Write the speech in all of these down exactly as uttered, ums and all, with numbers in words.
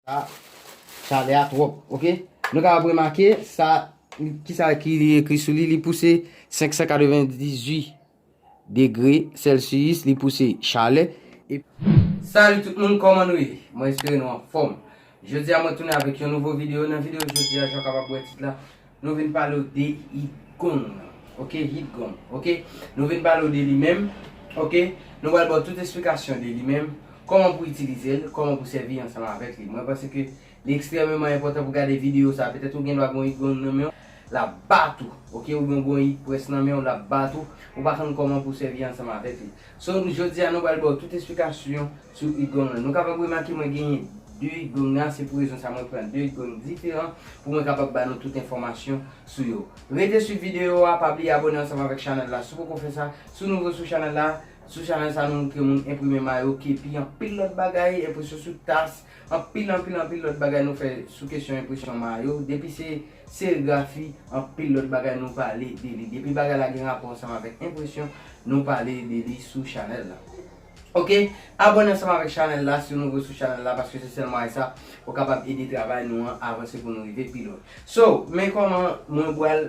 Chalè a twòp, oke? Nou kapab remake sa, kisa ki li ekri sou li, li pouse senk san katrevendizuit degre Celsius, li pouse chalè. E... Salut tout moun, kòman nou ye? Mwen espere nou anfòm. Jodi a mwen tounen avèk yon nouvo videyo. Nan videyo jodi a, jan w kapab wè tit la, nou vin pale w de hit gong nan. Oke, hit gong. Oke, nou vin pale w de li menm. Oke, nou pral ba w tout esplikasyon de li menm. Kòman pou itilize l, kòman pou sèvi ansanm avèk li. Mwen panse ke li ekstrèmeman enpòtan pou gade videyo sa. Petèt ou gen dwa gen yon hit gong nan men w, l ap bat ou. Oke, ou gen yon hit près nan men w, l ap bat ou. Ou pa konn kòman pou sèvi ansanm avèk li. So, jodi a, nou pral ba w tout esplikasyon sou hit gong nan. Nou kapab remake mwen genyen de hit gong nan, se pou rezon sa mwen pran de hit gong diferan pou mwen kapab ba nou tout enfòmasyon sou yo. Rete swiv videyo a, pa bliye abòne ansanm avèk chanèl la si w poko fè sa. Si w nouvo sou chanèl la, sou chanèl sa nou montre moun enprime mayo, kepi, anpil lòt bagay, enpresyon sou tas, anpil, anpil, anpil lòt bagay nou fè sou kesyon enpresyon mayo. Depi se serigrafi, anpil lòt bagay nou pale de li. Depi bagay la gen rapò ansanm avèk enpresyon, nou pale de li sou chanèl la. Oke, abòne ansanm avèk chanèl la si w nouvo sou chanèl la, paske se sèl mwayen sa ou kapab ede travay nou an avanse pou nou rive pi lwen. So, men kòman mwen pral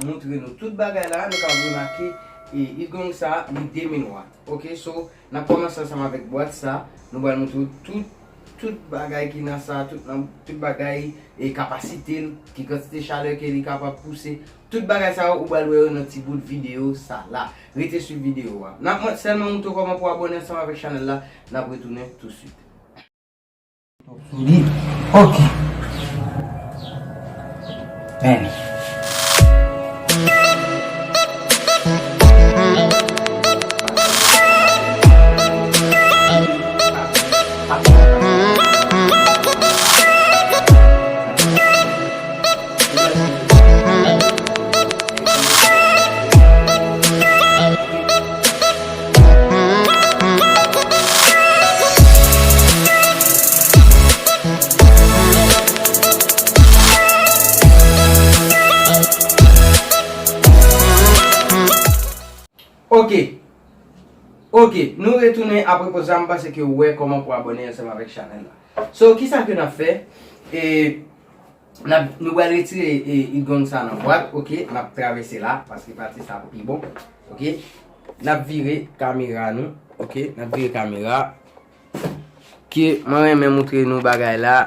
montre nou tout bagay la, nou kapab remake, e, hit gong sa, li de mil wat. Oke, so, n ap kòmanse ansanm avèk bwat sa, nou pral montre w tout, tout bagay ki nan sa, tout nan, tout bagay, e, kapasite l, ki kantite chalè ke li kapab pouse, tout bagay sa yo, ou pral wè yo nan ti bout videyo sa la. Rete swiv videyo a. N ap mwen sèlman montre w kòman pou abòne ansanm avèk chanèl la, n ap retounen tousuit. Solid. Ok. Bèl. Ok. Ok, nou retounen apre poz la, m panse ke w wè kòman pou abòne ansanm avèk chanèl la. So, kisa ke n ap fè? E, n ap, nou pral retire, e, hit gong sa nan bwat, ok? N ap travèse la, paske pati sa pi bon, ok? N ap vire kamera nou, ok? N ap vire kamera. Ke mwen renmen montre nou bagay la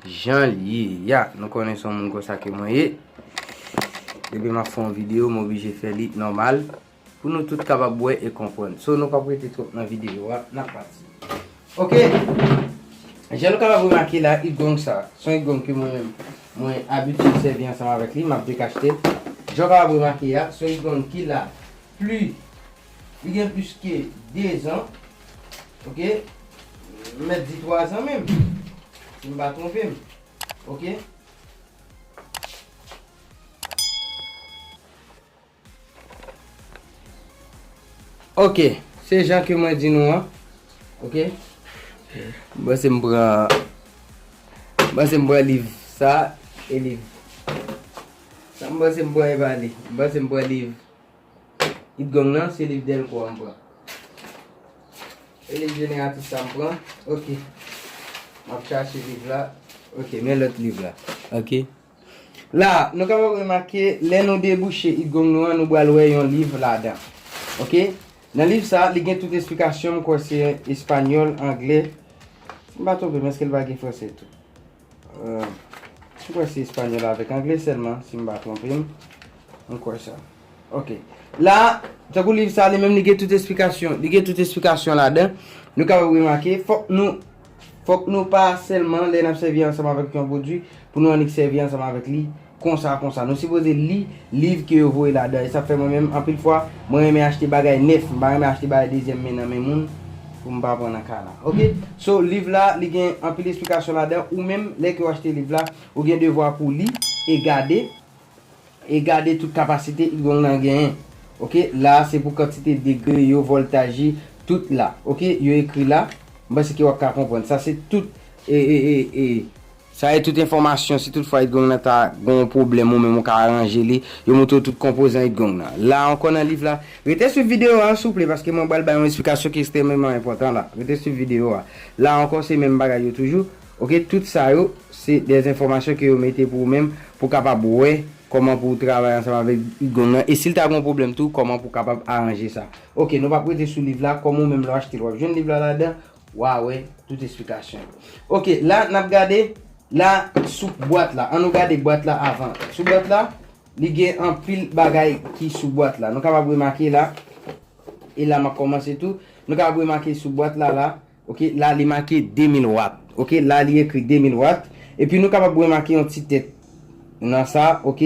jan l ye. Ya, nou konnen se yon moun konsa ke mwen ye. Depi m ap fè yon videyo, m oblije fè li nòmal. Pou nou tout kapab wè e konprann. So, nou p ap rete twòp nan videyo a, n ap pati. Ok. Jan nou kapab remake la, hit gong sa, se yon hit gong ke mwen menm, mwen abitye sèvi ansanm avèk li, m ap dekachte. Jan w kapab remake a, se yon hit gong ki la pli, li gen plis ke de zan. Ok. M mèt di twa zan menm. Si m pa twonpe m. Ok. Ok, se jan ke mwen di nou an. Ok. M panse m pran, m panse m pran liv sa e liv. Sa m panse m pran e pa li. M panse m pran liv hit gong nan, se liv Delco a m pran. E liv jeneratris sa m pran. Ok. M ap chache liv la. Ok, men lòt liv la. Ok. La, nou kapab remake, lè nou debouche hit gong nou an, nou pral wè yon liv ladan. Ok? Nan liv sa, li gen tout esplikasyon, m kwè se espanyòl, anglè. Si m pa twonpe m, èske l pa gen franse tou? Euh, m kwè se espanyòl avèk anglè sèlman, si m pa twonpe m. M kwè sa. Ok. La, tankou liv sa, li menm, li gen tout esplikasyon. Li gen tout esplikasyon ladan. Nou kapab remake, fòk nou, fòk nou pa sèlman, lè n ap sèvi ansanm avèk yon pwodui, pou nou annik sèvi ansanm avèk li konsa, konsa. Nou sipoze li liv ke yo voye ladan. E sa fè mwen menm, anpil fwa, mwen renmen achte bagay nèf. M pa renmen achte bagay dezyèm men nan men moun, pou m pa pran nan ka la. Ok? So, liv la, li gen anpil esplikasyon ladan. Ou menm, lè ke w achte liv la, ou gen devwa pou li e gade. E gade tout kapasite hit gong nan genyen. Ok, la se pou kantite degre yo, vòltaj li, tout la. Ok, yo ekri la. M panse ke w ap ka konprann. Sa se tout, e, e, e, e, sa se tout enfòmasyon. Si tout fwa hit gong nan ta gen yon pwoblèm ou menm ou ka aranje li, yo montre w tout konpozan hit gong nan. La ankò nan liv la, rete swiv videyo a souple, paske mwen pral bay yon esplikasyon ki ekstrèmeman enpòtan la. Rete swiv videyo a. La ankò se menm bagay yo toujou. Ok, tout sa yo, se de enfòmasyon ke yo mete pou ou menm, pou kapab wè kòman pou w travay ansanm avèk Hit Gang nan. E si l ta gen yon pwoblèm tou, kòman pou w kapab aranje sa. Ok, nou p ap rete sou liv la, kòm ou menm lè w achte l, w ap jwenn liv la ladan, w a wè tout esplikasyon yo. Ok, la, n ap gade, la, sou bwat la. An nou gade bwat la avan. Sou bwat la, li gen anpil bagay ki sou bwat la. Nou kapab remake la, e la m ap kòmanse tou. Nou kapab remake sou bwat la, la, ok, la, li make de mil wat. Ok, la, li ekri de mil wat. Epi nou kapab remake yon ti tèt nan sa, ok.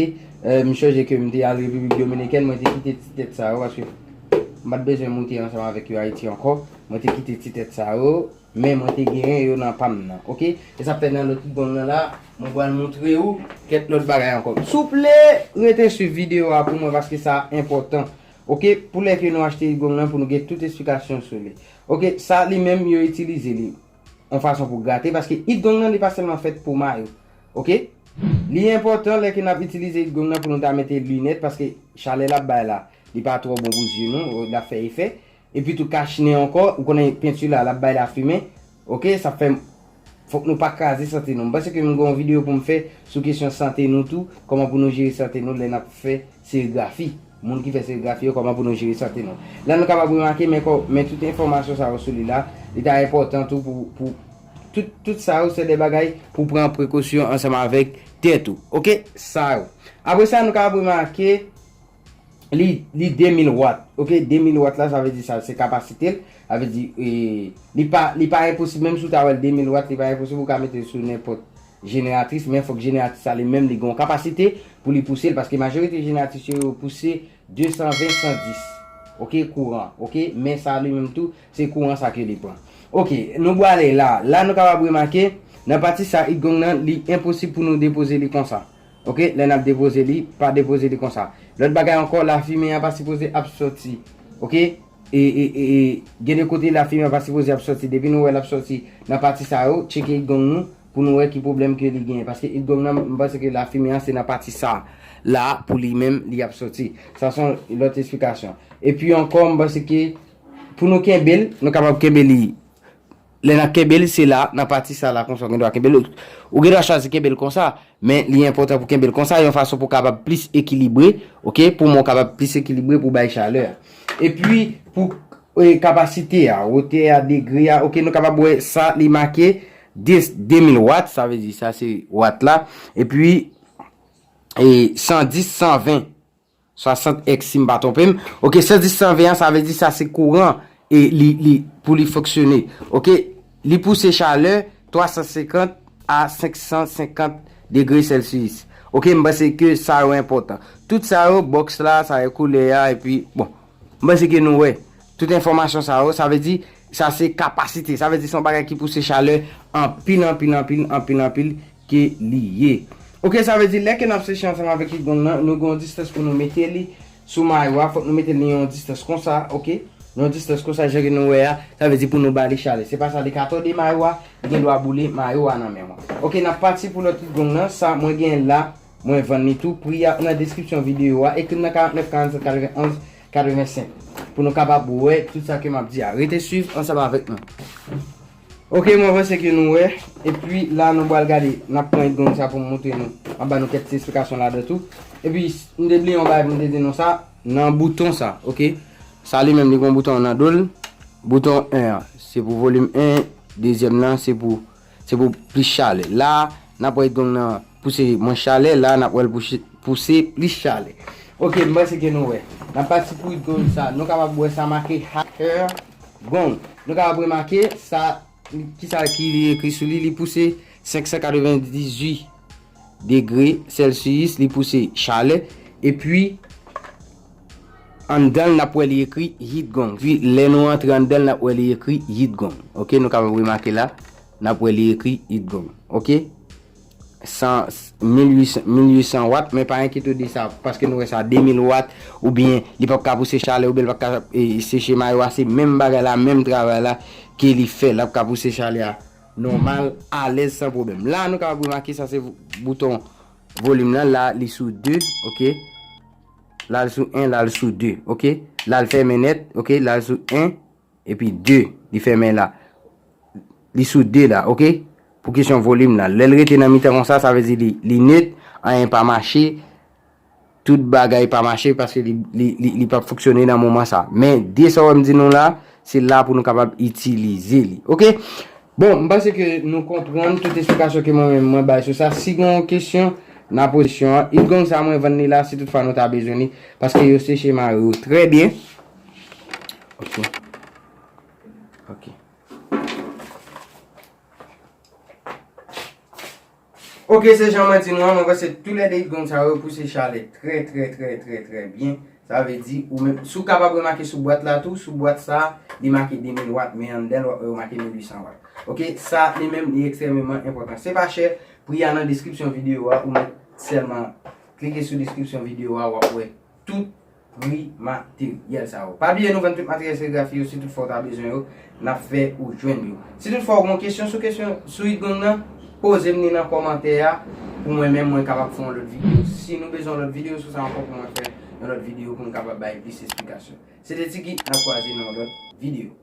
Eh, m chonje ke m te al Repiblik Dominikèn, mwen te kite ti tèt sa yo, paske m pa t bezwen moute ansanm avèk yo Ayiti ankò. Mwen te kite ti tèt sa yo, men mwen te genyen yo nan pa m nan, ok. E sa fè nan lòt Hit Gang nan la, mwen pral montre ou kèk lòt bagay ankò. Souple, rete swiv videyo a pou mwen, paske sa enpòtan. Ok, pou lè ke nou achte Hit Gang nan, pou nou gen tout esplikasyon sou li. Ok, sa li menm, yo itilize li yon fason pou grate, paske Hit Gang nan, li pa sèlman fèt pou mayo. Ok? Li enpòtan lè ke n ap itilize Hit Gang nan pou nou ta mete linèt, paske chalè l ap bay la, li pa twò bon pou zye nou, l ap fè efè. Epi tou kach nen ankò, ou konnen penti la, l ap bay lafimen. Ok, sa fè fòk nou pa kraze sante nou. M panse ke m gen yon videyo pou m fè sou kesyon sante nou tou, kòman pou nou jere sante nou lè n ap fè serigrafi. Moun ki fè serigrafi yo, kòman pou nou jere sante nou. La nou kapab remake, men kò, men tout enfòmasyon sa yo sou li la, li ta enpòtan tou pou, pou tout, tout sa yo, se de bagay pou pran prekosyon ansanm avèk tèt ou. Ok, sa yo. Apre sa, nou kapab remake, li, li de mil wat. Ok, de mil wat la, sa vle di sa, se kapasite l. Sa vle di, e, li pa, li pa enposib, menm si w ta wè l de mil wat, li pa enposib ou ka mete l sou nenpòt jeneratris, men fòk jeneratris la li menm li gen yon kapasite pou li pouse l, paske majorite jeneratris yo, yo pouse de san ven, san dis. Ok, kouran. Ok, men sa li menm tou, se kouran sa ke li pran. Ok, nou prale la. La, nou kapab remake, nan pati sa, Hit Gang nan, li enposib pou nou depoze li konsa. Ok, lè n ap depoze li, pa depoze li konsa. Lòt bagay ankò, lafimen an pa sipoze ap sòti. Ok, e, e, e, e, gen de kote lafimen an pa sipoze ap sòti. Depi nou wè l ap sòti nan pati sa yo, tcheke Hit Gang nou pou nou wè ki pwoblèm ke li genyen. Paske Hit Gang nan, m panse ke lafimen an se nan pati sa la pou li menm li ap sòti. Sa se yon lòt esplikasyon. Epi ankò, m panse ke pou nou kenbe l, nou kapab kenbe li. Lè n ap kenbe l, se la, nan pati sa la, konsa, ou gen dwa kenbe l. Ou gen dwa chwazi kenbe l konsa, men li enpòtan pou kenbe l konsa, yon fason pou w kapab plis ekilibre, ok, pou mwen w kapab plis ekilibre pou w bay chalè a. Epi, pou, e, kapasite a, wotè a, degre a, ok, nou kapab wè sa, li make de, de mil wat, sa vle di sa se wat la, epi, e, san dis, san ven. Swasant èks, si m pa twonpe m. Ok, san dis san ven an, sa vle di sa se kouran e li, li, pou li fonksyone. Ok, li pouse chalè twa san senkant a senk san senkant degre Celsius. Ok, m panse ke sa yo enpòtan. Tout sa yo, bòks la, sa yo koulè a, epi, bon, m panse ke nou wè. Tout enfòmasyon sa yo, sa vle di, sa se kapasite. Sa vle di se yon bagay ki pouse chalè anpil, anpil, anpil, anpil, anpil ke li ye. Ok, sa vle di lè ke n ap seche ansanm avèk Hit Gang nan, nou gen yon distans pou nou mete li sou mayo a, fòk nou mete li nan yon distans konsa, ok? Nan yon distans konsa, jan ke nou wè a, sa vle di pou nou ba li chalè. Se pa sa, li ka tòde mayo a, li gen dwa boule mayo a nan men mwen. Ok, n ap pati pou lòt Hit Gang nan, sa mwen gen la, mwen vann li tou. Pri a nan deskripsyon videyo a, ekri m nan karant nèf, karant sèt, katreven onz, katreven senk. Pou nou kapab wè tout sa ke m ap di a. Rete swiv ansanm avèk nou. Ok, mwen panse ke nou wè. Epi la, nou pral gade. N ap pran Hit Gang sa pou m montre nou. M ap ba nou kèk ti esplikasyon ladan tou. Epi, m te bliye yon bagay pou m te di nou sa. Nan bouton sa, ok? Sa li menm, li gen yon bouton nan do l. Bouton en an, se pou volim en. Dezyèm nan, se pou, se pou plis chalè. La, n ap wè Hit Gang nan pouse mwens chalè. La, n ap wè l pouse, pouse plis chalè. Ok, m panse ke nou wè. N ap pati pou Hit Gang sa. Nou kapab wè sa make Higher Gang. Nou kapab remake sa, kisa ki li ekri sou li, li pouse senk san katrevendizuit degre Celsius, li pouse chalè. Epi, anndan l, n ap wè li ekri Hit Gang. Epi, lè nou antre anndan l, n ap wè li ekri Hit Gang. Ok, nou kapab remake la, n ap wè li ekri Hit Gang. Ok? San, mil uit san, mil uit san wat, men pa enkyete w de sa, paske nou wè sa de mil wat, oubyen li p ap ka pouse chalè, oubyen li p ap ka, e, seche mayo a, se menm bagay la, menm travay la ke li fè, l ap ka pouse chalè a nòmal, alèz, san pwoblèm. La, nou kapab remake sa se bouton volim nan, la, li sou de, ok? La, l sou en, la, l sou de, ok? La, l fèmen nèt, ok? La, l sou en, epi de, li fèmen la. Li sou de la, ok? Pou kesyon volim nan. Lè l rete nan mitan konsa, sa vle di li, li net, anyen pa mache, tout bagay pa mache paske li, li, li, li p ap fonksyone nan moman sa. Men, de sa w wè m di nou la, se la pou nou kapab itilize li. Oke? Bon, m panse ke nou konprann tout esplikasyon ke mwen menm mwen bay sou sa. Si gen yon kesyon, n a poze kesyon an. It gong sa mwen vann li la, si toutfwa nou ta bezwen li, paske yo seche mare yo trè byen. Oke. Oke. Oke, se jan mwen di nou an, mwen panse toulède it gong sa yo pouse chalè trè, trè, trè, trè, trè byen. Sa vle di, ou menm, si w kapab remake sou bwat la tou, sou bwat sa, li make de mil wat, men anndan l, w ap wè yo make mil uit san wat. Oke, sa, li menm, li ekstrèmeman enpòtan. Se pa chè, pri a nan deskripsyon videyo a, ou mèt sèlman klike sou deskripsyon videyo a, w ap wè tout pri materyèl sa yo. Pa bliye nou vann tout materyèl serigrafi yo, si toutfwa w ta bezwen yo, n ap fè ou jwenn yo. Si toutfwa w gen kesyon sou kesyon sou it gong nan, poze m li nan kòmantè a, pou mwen menm mwen kapab fè yon lòt videyo. Si nou bezwen yon lòt videyo sou sa ankò, pou mwen fè yon lòt videyo pou m kapab bay plis esplikasyon. Se te Tiki, n ap kwaze nan yon lòt videyo.